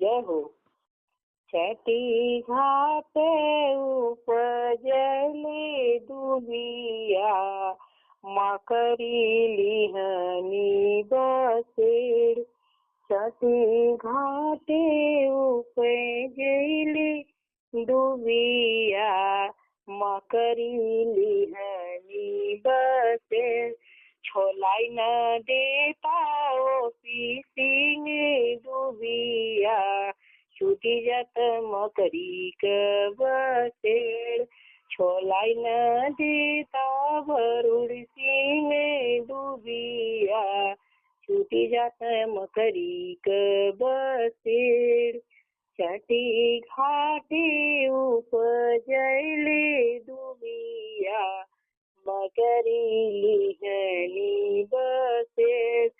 जय हो। छठी घाट उपजले दुबिया, मकरी लिहनी बसेर। छठी घाटे उपजले दुबिया, मकरी लिहनी बसेर। छोलाई न देता ओ पीसिंग दुबिया, छूटी जात मकरी के बसेर। छोलाई न देता वरुण सिंह दुबिया, छूटी जात मकरी के बसेर। छठी घाटे उपजले दुबिया, मकरी लिहनी बसेर।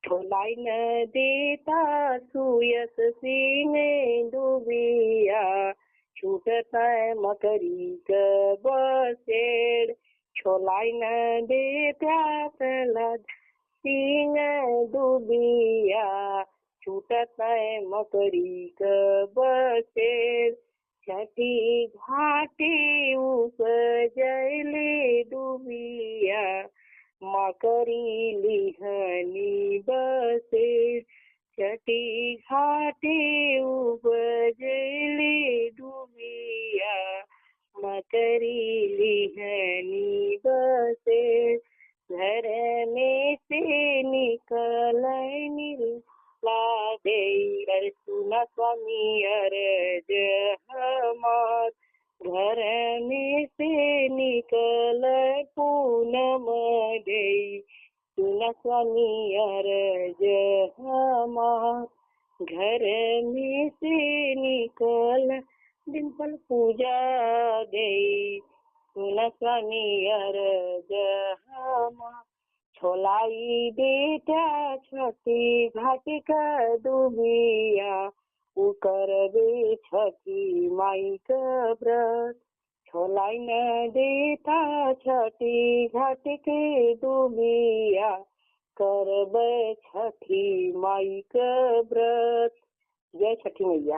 छोलाई न देता सुयस सिंह दुबिया, छूटत मकरी के बसेर। छोलाई न देता प्रहलाद सिंह दुबिया, छूटत मकरी के बसेर। छठी घाटे उपजले दुबिया, मकरी लिहनी बसेर। छठी घाटे उपजले दुबिया, मकरी लिहनी बसेर। घर में से निकल ला दे, सुना स्वामी अरज हमार। घर में से निकल पूनम दे, सुना स्वामी अरज हमार। घर में से निकल डिम्पल पूजा दे, सुना स्वामी अरज हमार। छोलाई बेटा छठी घाट का दुबिया, करबे छठी माई का व्रत। छोलाई न देता छठी घाट के दुबिया, करबे छठी माई का व्रत। जय छठी मैया।